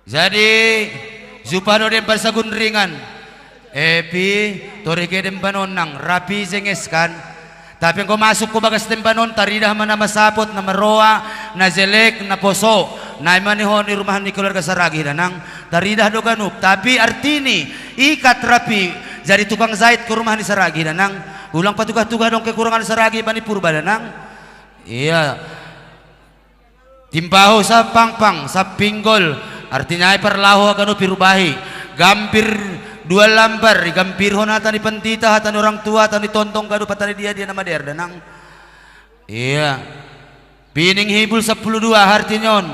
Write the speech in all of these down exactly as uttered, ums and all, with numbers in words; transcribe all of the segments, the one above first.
Jadi, jupa do demban sagunringan. Epi, torike demban on nang, rapi jenges kan. Tapi anggo masuk ko bagas demban on, taridah ma na masapot, na maroa, na jelek, na poso. Na ima ni ho ni rumah ni keluarga Saragih da nang. Taridah do ganup, tapi artini, ikat rapi, jadi tukang jait ko rumah ni Saragih da nang. Ulang patugah-tugah dong kekurangan Saragih bani Purba da nang. Iya. Timbaho sapangpang, sapinggol, artina ai parlaho haganup irubahi. Gambir dua lambar, igambirhon hata ni pandita, hata ni orang tua, hata ni tondong, ganup hata ni dia-dia na madear da nang. Iya. Pining hibul sampulu dua, artina on.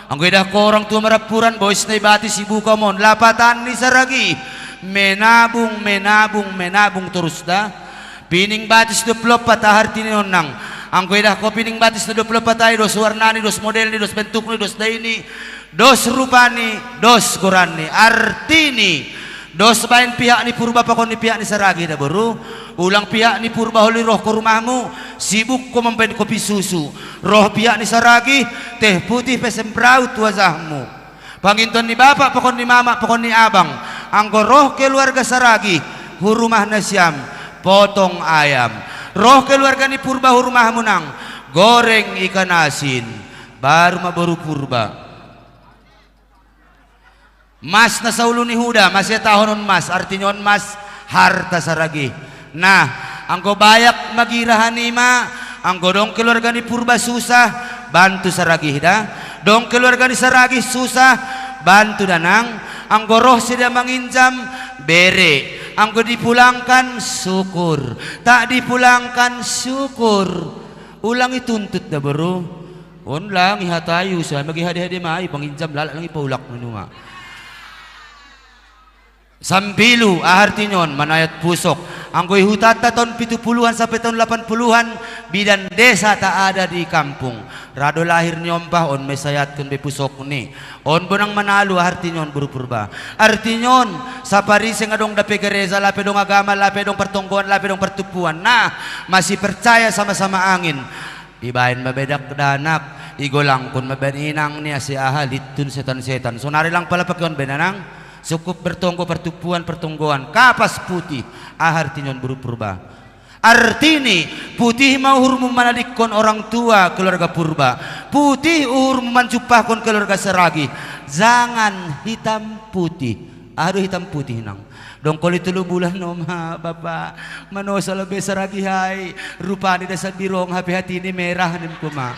Anggo idah ho orang tua marampuran, bois na ibatis ibuka ma on, lapatan ni Saragih. Menabung, menabung, menabung torus da. Pining batis dua pulu opat, aha artini on nang? Anggo idah ho pining batis na dua pulu opat ai, dos warnani, dos modelni, dos bentukni, dos daini, dos rupani, dos goranni. Artini, dos baen pihak ni Purba pakon ni pihak ni Saragih da boru. Ulang pihak ni Purba holi roh ho rumahmu, sibuk ho mambaen kopi susu. Roh pihak ni Saragih, teh putih pe sembraut wajahmu. Panginton ni bapak pakon ni mamak pakon ni abang, anggo roh keluarga Saragih hu rumah nasiam, potong ayam. Roh keluarga ni Purba hu rumahmu nang, goreng ikan asin. Baru ma boru Purba. Mas na saulu ni huda, masiatahonon mas, artini on mas, harta Saragih. Nah, anggo bayak magira hanima, anggo dong keluarga ni Purba susah, bantu Saragih da. Dong keluarga ni Saragih susah, bantu da nang. Anggo roh sidea manginjam, bere. Anggo dipulangkan, syukur. Tak dipulangkan, syukur. Ulang ituntut da boru. On lang ihatai, usaha magi hade-hade mai, panginjam lalak lang ipaulak ni nunga. Sambilu, aha artini on, manayat pusok. Anggo i hutanta taon pitu puluhan sampe taon lapan puluhan, bidan desa tak ada di kampung. Ra do lahir ni ompah, on ma isayatkon be pusokni. On bo nang manalu, aha artini on boru Purba? Artini on, sapari seng adong dope gereja, lape dong agama, lape dong partonggoan, lape dong partumpuan. Nah, masih percaya sama-sama angin. Ibaen ma be dakdanak, igolangkon ma baen inangni, ase aha, lintun setan-setan. Sonari lang pala pakeon be da nang, sungkup bertonggo, partumpuan, partonggoan, kapas putih, aha artini on boru Purba? Artini, putih ma uhurmu manadingkon orang tua keluarga Purba, putih uhurmu manjumpahkon keluarga Saragih, jangan hitam putih. Aha do hitam putih nang? Dong holi tolu bulan on ma, Bapa. Manosa lo be Saragih ai. Rupani da sambirong, hape hatini merah nimmu ma.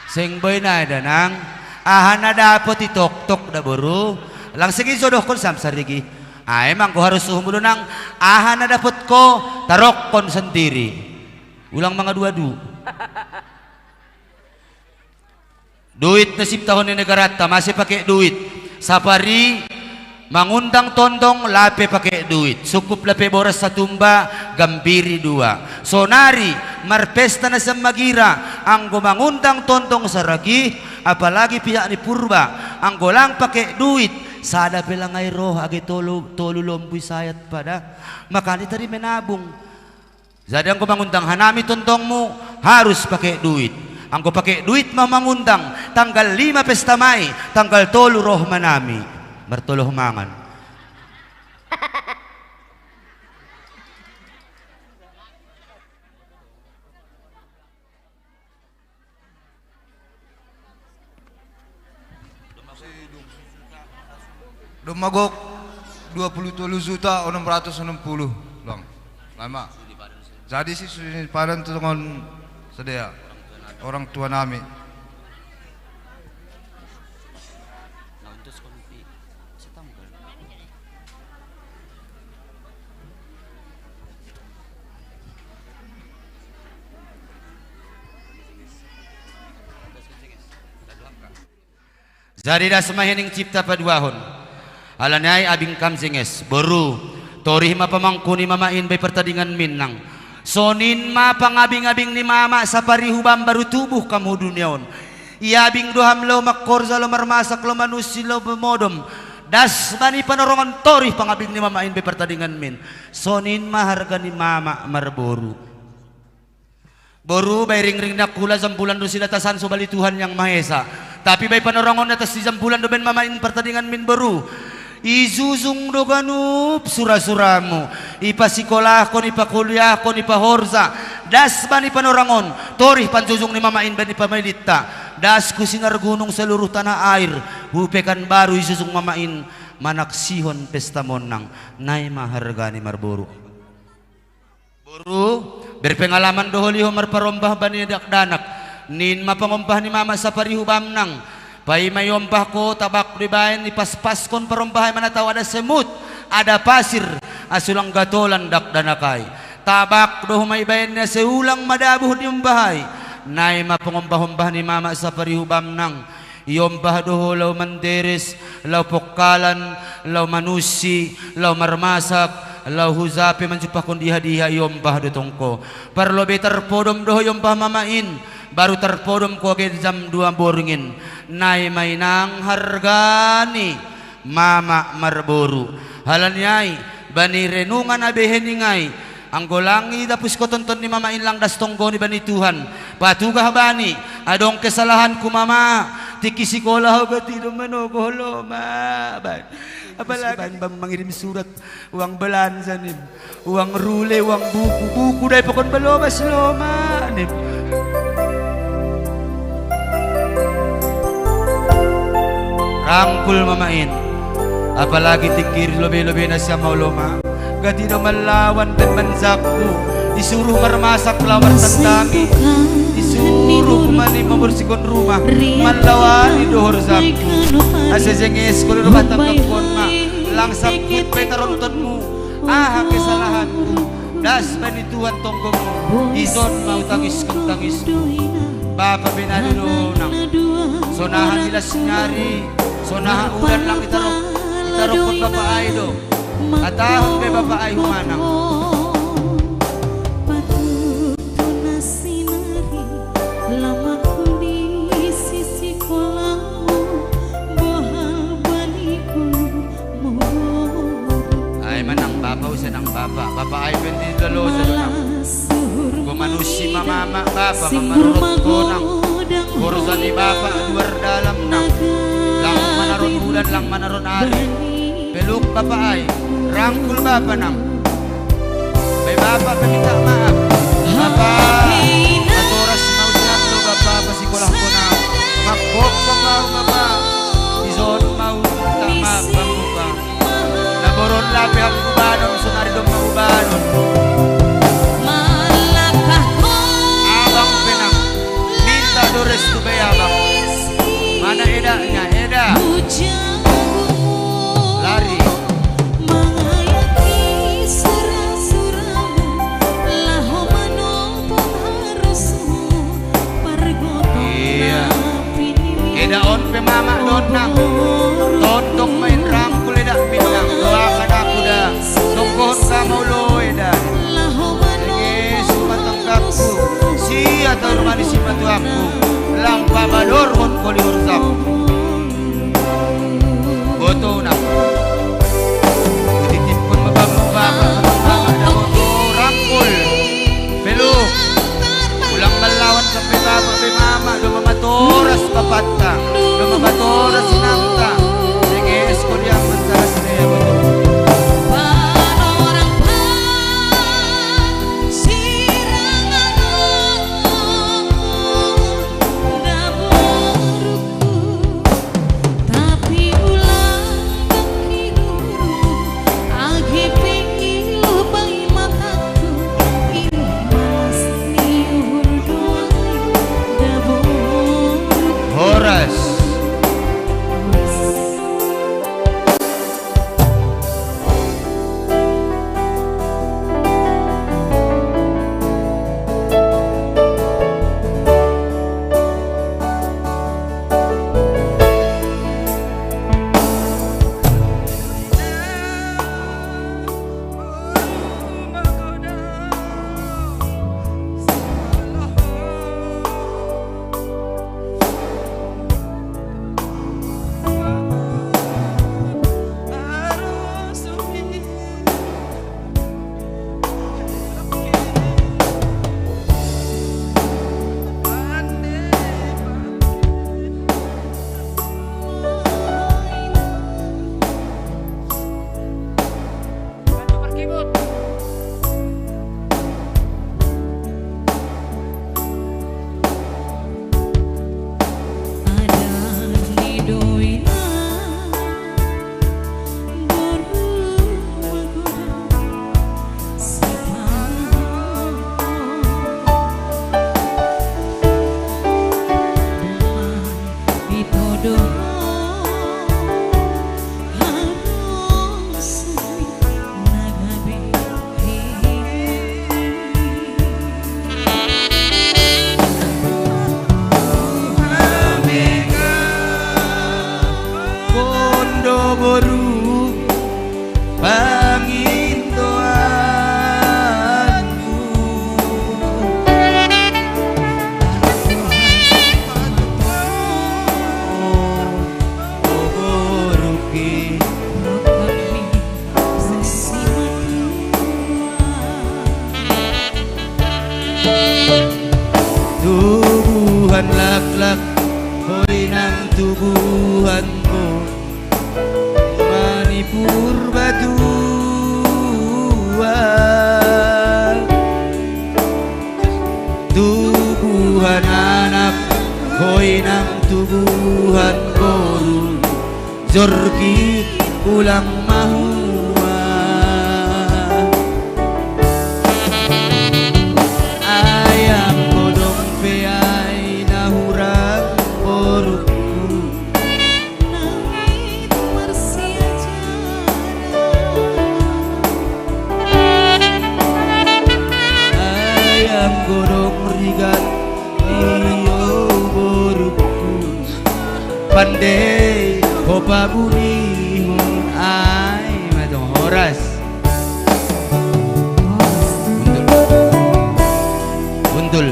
Seng boi nai da nang. Aha na dapot itoktok da boru. Lang seng ijodohkon sian Saragih. Ai ma anggo harus uhurmu do nang. Aha na dapot ho, tarokkon sandiri. Ulang mangadu-adu. Duit na siptahon ni negaranta, mase pake duit. Sapari mangundang tondong, lape pake duit. Sungkup lape boras satumba, gambiri dua. Sonari marpesta na sian Magira, anggo mangundang tondong Saragih, apalagi pihak ni Purba, anggo lang pake duit, sada pe lang ai roh, age tolu, tolu lombu isayat pada. Makana i tadi menabung. Jadi anggo mangundang hanami tondongmu, harus pake duit. Anggo pake duit ma mangundang, tanggal lima pesta ma i, tanggal tolu roh ma hanami. Martoloh mangan. Domma gok dua puluh tolu juta enam ratus enam puluh, Bang. Lama. Jadi si sudah padan tu dengan sedea orang tua nami. Jadi das ma hining cipta paduahon. Alani ai abing kam jenges, boru, torih ma pamangku ni mama in bai partadingan min nang. Sonin ma pangabing-abing ni mama sapari hubam baru tubuh kam hu dunia on. Iabing do ham laho mangkorja, laho marmasak, laho manusi, laho modom. Das bani panorongan torih pangabing ni mama in bai partadingan min. Sonin ma harga ni mama marboru. Boru, bai ringring ni angkula jambulan do silatasan, sobali Tuhan Yang Maha Esa. Tapi bai panorangon atas di jambulan do baen mama in partadingan min boru. Ijujung do ganup sura-suramu. Ipasikolahkon, ipakuliahkon, ipahorja. Das bani panorangon. Torih panjujung ni mama in bani pamilitta. Das ku sinar gunung seluruh tanah air. Hu Pekanbaru ijujung mama in manaksihon pesta monang. Nai ma harga ni marboru. Boru, berpengalaman do holi ho marparombah bani dakdanak. Nin ma pangombah ni mama saparihu bamnang. Paima iombah ho tabak do ibaen, ipaspaskon parombah ai manatau ada semut, ada pasir, asa ulang gatolan dakdanak ai. Tabak do homa ibaen ni asa ulang madabuh diombah ai. Nai ma pangombah-ombah ni mama saparihu bamnang. Iombah do ho laho manderes, laho pongkalan, laho manunsi, laho marmasak, laho huja pe manjumpahkon diha-diha iombah do tong ho. Parlobei tarpodom do ho iombah mama in, baru tarpodom ho age jam dua borngin. Nai ma inang harga ni mama marboru. Halani ai, bani renungan abe hening ai, anggo lang idapuskon tonton ni mama in lang das tonggoni bani Tuhan. Patugah bani, adong kesalahanku mama, tingki sikola ho gati do manogoh loma. Apalagi baen bam mangirim surat, uang belanja nim, uang rule, uang buku, buku do aipakon balobas loma nim. Rangkul mama in. Apalagi tingki lobei-lobei na sian mau loma. Gati do mallawan baen manjangku. Disuruh marmasak laho martandangi. Disuruh kuman i mamborsihkon rumah. Mallawani do horjangku. Asa jengeskon i rumah tangga on ma. Lang sangkut pe tarontonmu. Aha kesalahanku. Das bani Tuhan tonggomu. Ison ma hutangiskon tangisku. Bapa binadu do nang. Sonaha milas ni ari, sonaha udan lang itarok, itarokkon bapa ai do. Hatahon be bapa ai humanang. Patut tu na sinari, lama ku di sisi kolamu, bohal baliku. Ai ma nang bapa, use nang bapa. Bapa ai pe di lalo jolo nang. Go manunsi ma mama bapa, mamarorot ho nang. Horja ni bapa duar dalam nang. Lang manaron udan, lang manaron ari. Peluk bapa ai. Rangkul bapa nang. Bae bapa pe minta maaf. Bapa, natoras ma use au do bapa, pasikolahkon au. Mangkophop au bapa. Dison ma au minta maaf bapa. Na boron lape hau hubanon, sonari domma hubanon. Abang pe nang. Minta do restu bae abang. Mana edaknya, eda. Lari. Iya. Eda on pe mama do nang. Tondong ma in rangkul eda min nang. Doakan aku da. boru pangindoanmu. Oh, boruki. Tubuhan laklak, hoy nang tubuhan ko, manipur batua. Tubuhan anak, hoy nang tubuhan boru, jorki ulang mahua. Ayam godong pe ai na hurang boruku. Ayam godong rigat, iyo boruku. Pande ho pabunihon ai. Matong horas. Buntul. Buntul.